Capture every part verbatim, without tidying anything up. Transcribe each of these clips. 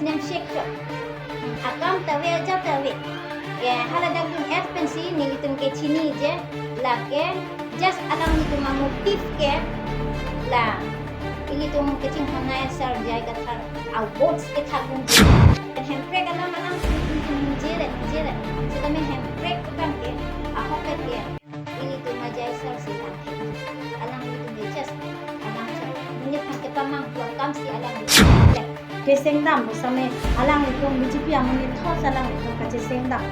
Nemshek chot. Akam ta ave, ajat ta ave. Ke haladak dun-et pensi nelitum ke chiniji, lake just alanglitum amotive ke la ilitum kachinghon asar J I Kathar a-votes kethak dunji. Hemprek alam alanglitum ke ningje re, ningje re. Sitame Hemprek abang ke, ahokpet ke ilitum a-J I sar si tang. Alanglitum ke just alang chot. Monit aphan kepamanghu akamsi alanglitum ke. Cheseng dam pusitame alanglitum B J P amonit thos alanglitum kacheseng dam.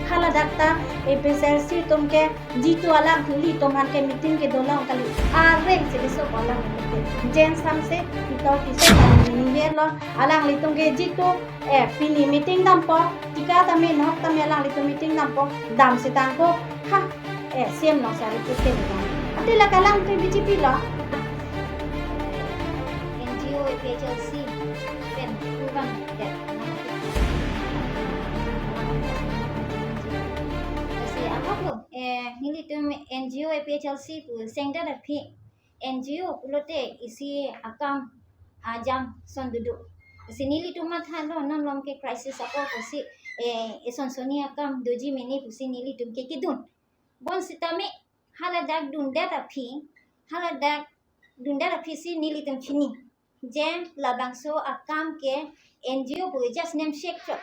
Haladak ta A P H L C atum ke jitu alanglitum aphan ke meeting kedo long kali. Areng si keso alanglitum ke. Jen samse itor kiso kami ningje lo alanglitum ke jitu, eh, pini meeting dampo, tika tame, nahok tame alanglitum meeting dampo, dam setang ko, ha, eh, C M along sari pute ni dam. Ante la alanglitum B J P lo. N G O A P H L C pen kurang det. Kasi apa ko? Eh, nelitum N G O A P H L C pu sengda aphi N G O pulote isi akam ajam ason dodo. Si nelitum matha lo non along ke crisis ako pusi, eh, eson soni akam doji mene pusi nelitum ke kedun. Bonsitame haladak dundet aphi, haladak dundet aphi si nelitum chini. Je labangso akam ke N G O pu just nemshek chot.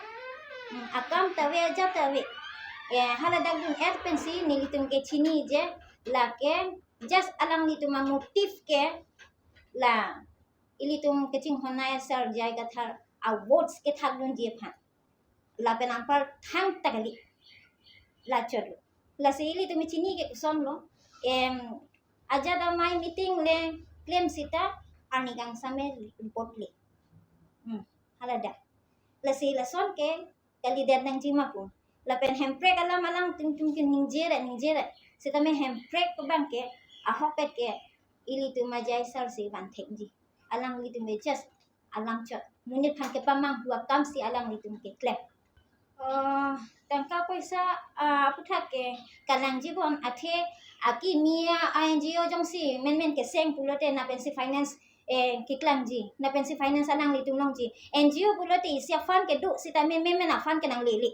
Hmm, akam ta ave, ajat ta ave. Eh, haladak dun-et pensi nelitum ke chiniji, lake just alanglitum amotive ke la ilitum kachinghon asar J I Kathar a-votes kethak dunji aphan. Lapen anpar thangta kali. La chot lo. Lasi ilitum chini ke koson lo. Em, ajat amei meeting le claim sita arni kangsam me report le. Hmm, haladak. Lasi lason ke kalidet nangji ma pu. Lapen Hemprek alam alangtum tum ke ningje re, ningje re. Sitame Hemprek abang ke, ahokpet ke ilitum a-J I sar si van thekji. Alanglitum ke just alang chot. Monit aphan kepamanghu akamsi alanglitum keklem. Eh, tangka poisa, ah, aphuthak ke kalangji bon, athe akimi a-N G O jongsi menmen keseng pulote lapensi finance, eh, keklangji, lapensi finance alanglitum longji. N G O pulote isi a-fund kedo sitame menmen a-fund ke nanglele.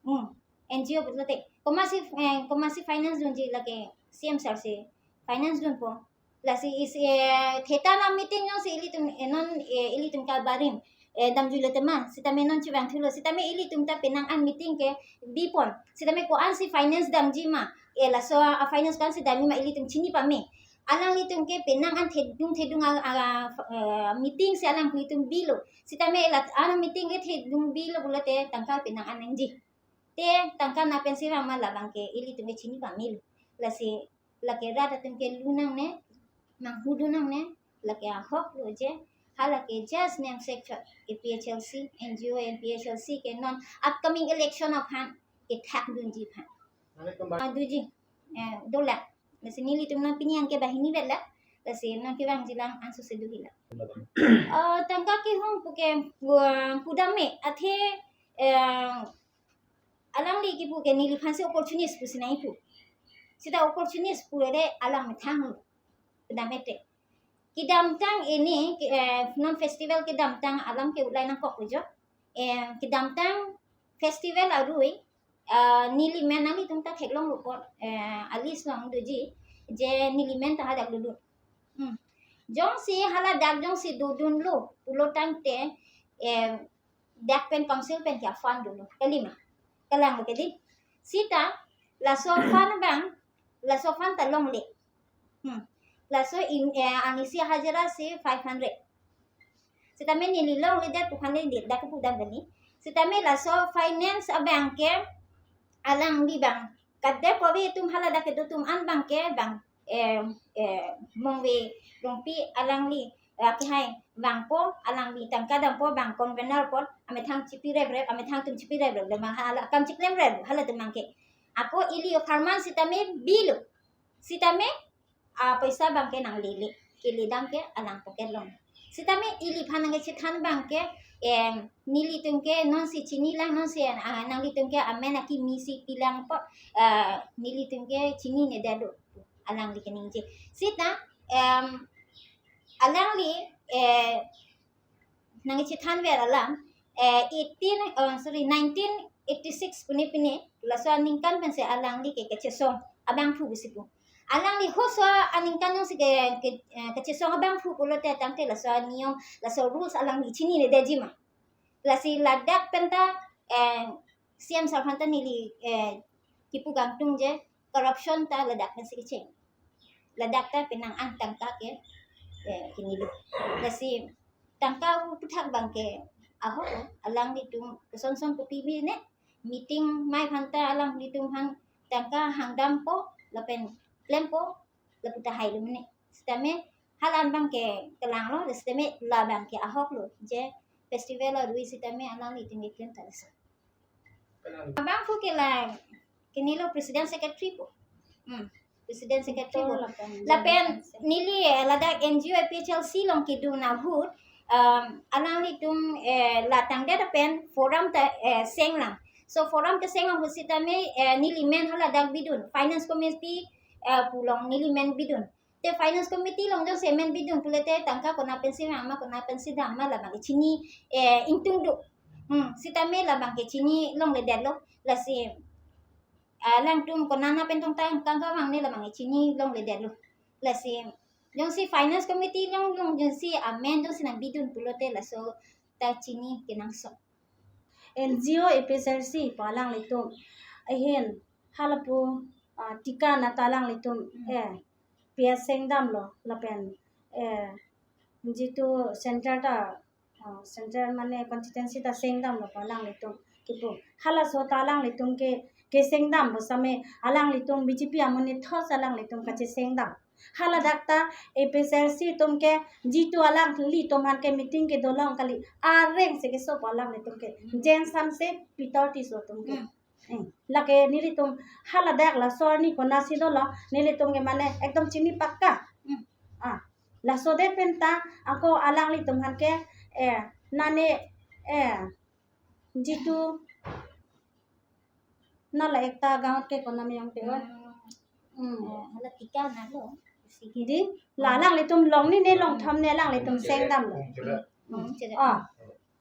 Hmm. N G O pulote komatsi, eh, komatsi finance dunji, lake C M sar si finance dunpo. Lasi isi, eh, theta na meeting jongsi ilitum, eh, non, eh, ilitum kabarim, eh, damjulo tema, sitame non chevangthulo, sitame ilitum ta penang an meeting ke bipon. Sitame ko-ansi finance damji ma, eh, laso a-finance ko-ansi damji ma ilitum chini pame. Alanglitum ke penang an thedung thedung a, a, eh, meeting si alanglitum bilo. Sitame la an meeting ke thedung bilo pulote tangka penang an nangji. Te tangka lapensi vang ma, labang ke ilitum ke chini pamelo. Lasi lake rat atum ke lu nangne, nanghudu nangne, lake ahok lo je, halake just nemshek chot A P H L C, N G O A P H L C ke non upcoming election aphan kethak dunji aphan. Ah, doji, eh, dolang. Lasi nelitum non pini an ke banghini vet la. Lasi non kevangji lang anso si do hila. Ah, tangka kehong pu ke, ah, pudam me, athe, eh, alangli kipu ke neliphansi opportunist pusi nangkipu. Sita opportunist pure alam methang lo. Pudam ete. Kedamtang ini, ke, eh, non festival kedamtang alam ke ulai nangkok jo. Eh, kedamtang festival arui, eh, neli men nanglitum ta theklonglo apot, eh, a-list along doji, je neli men ta hadak dodun. Hmm. Jongsi haladak jongsi dodunlo pulo tangte, eh, dak pen council pen ke a-fund dolo. Kali ma? Kalang lo kedi. Sita, laso fund abang, laso fund ta longle. Hmm. Laso in, eh, arnisi hajira si five hundred. Sitame neli longledet pu aphan neli dak pudam kali. Sitame laso finance abang ke alangli abang. Kadokave atum haladak kedo atum an abang ke abang, eh, eh, Mongve Rongpi alangli, eh, akehai vangpo, alangli tangka dampo, abang convener apot, amethang chipi reprep, amethang atum chipi reprep, labang hala akam chiklem rep, halatum abang ke. Ako ili apharman sitame bilo. Sitame, ah, poisa abang ke nanglele, keledam ke alang pocket along. Sitame iliphan nangkechethan abang ke, em, nelitum ke nonsi chinilang, nonsi, ah, nanglitum ke amen akimi si pilangpo, ah, nelitum ke chinine dado, alangli keningje. Sita, em, alangli, eh, nangkechethan ver alam, eh, eighteen, oh, sorry, nineteen eighty-six pune pine, laso aningkan pensi alangli ke kachesong abangphu pusi pu. Alangli halaso aningkan jongsi ke, ke, eh, kachesong abangphu pulote tangte laso aniyom, laso rules alangli chininedetji ma. Lasi ladak penta, eh, C M sir aphanta neli, eh, kipu kangtung je, corruption ta ladak pensi kecheng. Ladak ta penang an tangka ke, eh, kinilo. Lasi tangka pu puthak abangke ahok lo, alanglitum kosonson kopi bi ne, meeting mai aphanta alanglitum aphan tangka hangdampo, lapen klempo, lapu ta hailo mene. Sitame hala abangke kelang lo, sitame la abangke ahok lo, je festival arui sitame alanglitum keklem ta laso. Abangphu ke la, kinilo president secretary po. Hmm. President secretary po. Lapen neli, eh, ladak N G O A P H L C along kedun ahut, um, alanglitum, eh, la tangdet pen forum ta, eh, senglang. So forum ta senglang ahut sitame, eh, neli men haladak bidun. Finance committee, eh, pu along neli men bidun. Te finance committee along jongsi men bidun pulote tangka kona pensi vang ma, kona pensi dam ma labang kechini, eh, ingtung do. Hmm, sitame labang kechini longledetlo. Lasi, ah, alangtum kona na pen tong tang tangka vangne labang kechini longledetlo. Lasi, jongsi finance committee along, along jongsi amen jongsi nang bidun pulote laso ta chini kenangsot. N G O A P H L C pu alanglitum ahin halapu, ah, tika nata alanglitum, eh, P S sengdamlo lapen, eh, jitu center ta, ah, center mane constituency ta sengdamlo pu alanglitum kipu. Halaso ta alanglitum ke, kesengdam pusitame alanglitum B J P amonit thos alanglitum kachesengdam. Haladak ta A P H L C atum ke jitu alanglitum aphan ke meeting kedo long kali, areng si keso pu alanglitum ke. Hmm. James Hanse, Peter Tisso atum ke. Hmm. Hmm. Lake nelitum haladak laso arni konatsi dolo, nelitum ke mane ekdom chini pakka. Hmm. Ah, laso det penta ako alanglitum aphan ke, eh, nane, eh, jitu nala ekta gaon ke konam yang ke oi. Hmm. Hmm. Eh, hala tika nalo. Sigi. Di, la alanglitum longnini longthom ne alanglitum sengdamlo. Hmm, chere. Ah,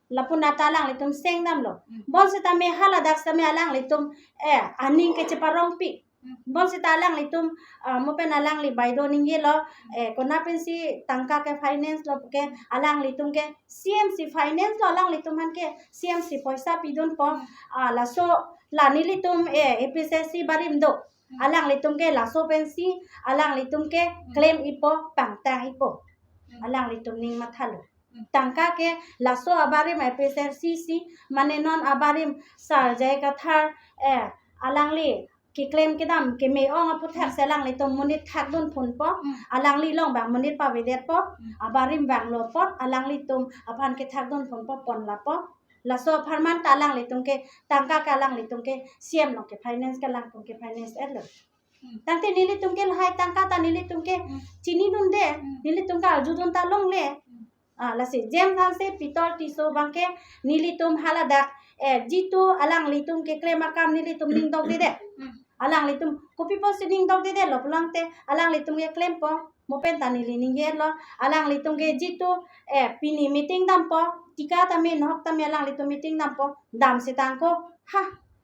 lapu nata alanglitum sengdamlo. Hmm. Bonsitame haladak sitame alanglitum, eh, aning kecheparongpi. Hmm. Bonsita alanglitum, ah, mo pen alangli baideo ningjelo, eh, kona pensi tangka ke finance lo ke alanglitum ke C M si finance lo alanglitum aphan ke C M si poisa pidunpo. Hmm. Ah, laso la nelitum, eh, A P H L C barim do. Hmm. Alanglitum ke laso pensi alanglitum ke, hmm, claim ipo, pangtang ipo. Hmm. Alanglitum ning mathalo. Hmm. Tangka ke laso abarim A P H L C si mane non abarim Sir J I Kathar, eh, alangli keklem kedam keme-ong aputhaksi alanglitum monit thakdun phunpo. Hmm. Alangli along abang monit pavedetpo. Hmm. Abarim vanglo apot alanglitum aphan kethakdun phunpo, pon lapo. Laso apharman ta alanglitum ke tangka ke alanglitum ke C M along ke finance ke alangtum ke finance-etlo. Hmm. Tangte nelitum ke lahai tangka ta nelitum ke, hmm, chinidunde, hmm, nelitum ke arjudun ta longle. Hmm. Ah, lasi James Hanse, Peter Tisso abangke nelitum haladak, eh, jitu alanglitum keklem akam nelitum ning dokdedet. Hmm. Alanglitum kopi pusi ning dokdedetlo pulangte alanglitum keklempo. Mo pen ta neli ningjelo, alanglitum ke jitu, eh, pini meeting dampo, tika tame nahok tame alanglitum meeting dampo, dam sitangko, ha,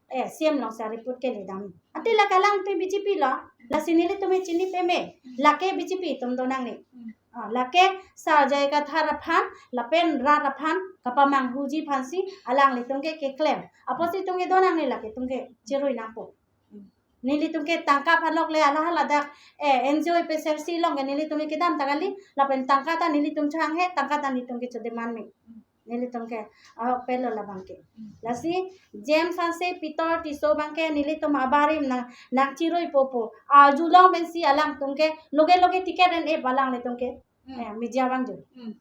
eh, C M alongsi report kele dam. Ante lake alang pen B J P lo, lasi nelitum chini peme, lake B J P atum do nangne. Hmm. Ah, lake Sir J I Kathar aphan, lapen rat aphan kapamanghuji aphansi alanglitum ke keklem. Apotsi itum ke do nangne, lake itum ke chirui nangpo. Hmm. Nelitum ke tangka aphan lok le hala haladak, eh, N G O A P H L C along ke nelitum ke kedam ta kali, lapen tangka ta nelitum chehang he, tangka ta nelitum ke chodemand me. Nelitum ke ahokpetlo labangke. Hmm. Lasi James Hanse, Peter Tisso abangke nelitum abarim nang, nangchiruipo pu arjulong pensi alangtum ke loge loge ticket en-e pu alanglitum ke, hmm, eh, media abang ju. Hmm.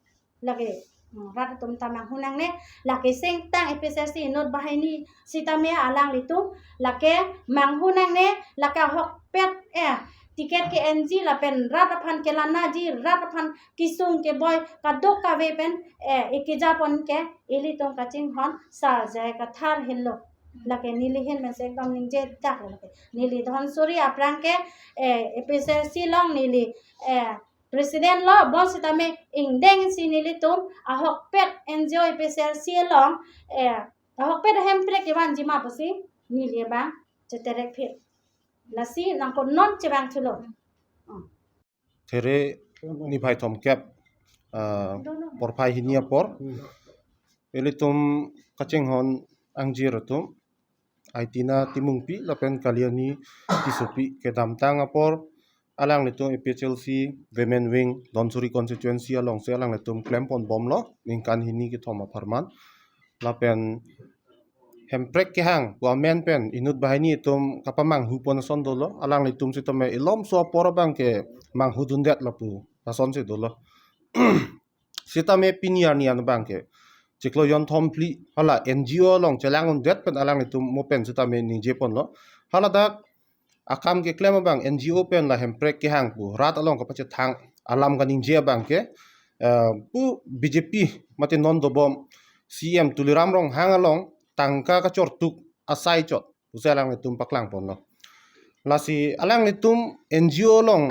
Lake, hmm, rat atum ta manghu nangne, lake sengtang A P H L C inut banghini sitame alanglitum, lake manghu nangne, lake ahokpet, eh, ticket ke-enji lapen rat aphan kelanaji, rat aphan kesung keboi kadokave pen, eh, ekejapon ke ilitum kachinghon Sir J I Kathar henlo. Lake neli ahin pensi ekdom ningjedak lake. Neli Dhansiri aphrang ke, eh, A P H L C along neli, eh, president lo, bonsitame ingdeng si nelitum ahokpet N G O A P H L C along, eh, ahokpet hemprek kevanji ma pusi neli abang cheterek phit. Lasi nangkok non chevangthulo. Hmm. There niphai thomkep, ah, porphai hini apor ilitum kachinghon angjir atum Aitina Timungpi lapen Kaliani Tissopi kedamtang apor alanglitum A P H L C Women Wing Dhansiri constituency alongsi alanglitum klemponbomlo ningkan hini kethom apharman. Lapen hemprek kehang pu amen pen inut banghini atum kapamanghu pon ason dolo, alanglitum sitame ilomso apor abangke manghudundet lapu asonsi dolo. Sitame pini arni an abangke chiklo jonthom phli hala N G O along chelangdundet pen alanglitum mo pen sitame ningjeponlo. Haladak akam keklem abang N G O pen la hemprek kehang pu rat along kapachethang alam kaningje abangke, eh, pu B J P mate non dobom C M Tuliram Ronghang along tangka kachortuk asai chot pusi alanglitum paklangponlo. Lasi alanglitum N G O along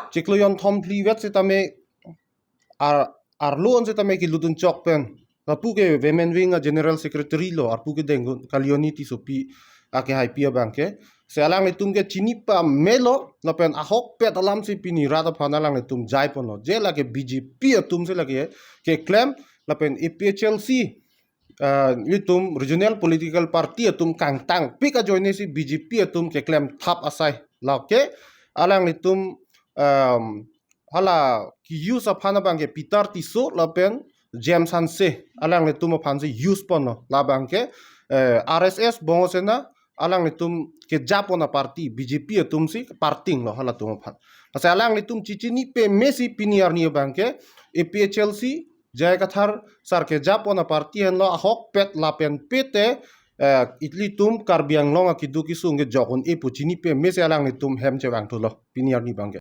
chiklo jonthom phli vet sitame ar arlo an sitame kelutdun chok pen lapu ke Women Wing a General Secretary lo, arpu kedeng Kaliani Tissopi akehaipi abangke. Si alanglitum ke chini pamelo lapen ahokpet alamsi pini rat aphan alanglitum jaiponlo. Je lake B J P atumsi lake keklem lapen A P H L C, ah, ilitum regional political party atum kangtangpik ajoinesi B J P atum keklem thap asai. Lake alanglitum, um, hala ke-use aphan abangke Peter Tisso lapen James Hanse alanglitum aphansi use ponlo. Labangke, eh, R S S Bongo Sena alanglitum kejapon aparty B J P atumsi parting lo halatum aphan. Lasi alanglitum chechini pamesi pini arni abangke A P H L C J I Kathar sar kejapon aparty henlo ahokpet lapen pete, eh, ilitum Karbi Anglong akeduk kesung kejokun-e pu chini pamesi alanglitum hem chevangthulo pini arni abangke.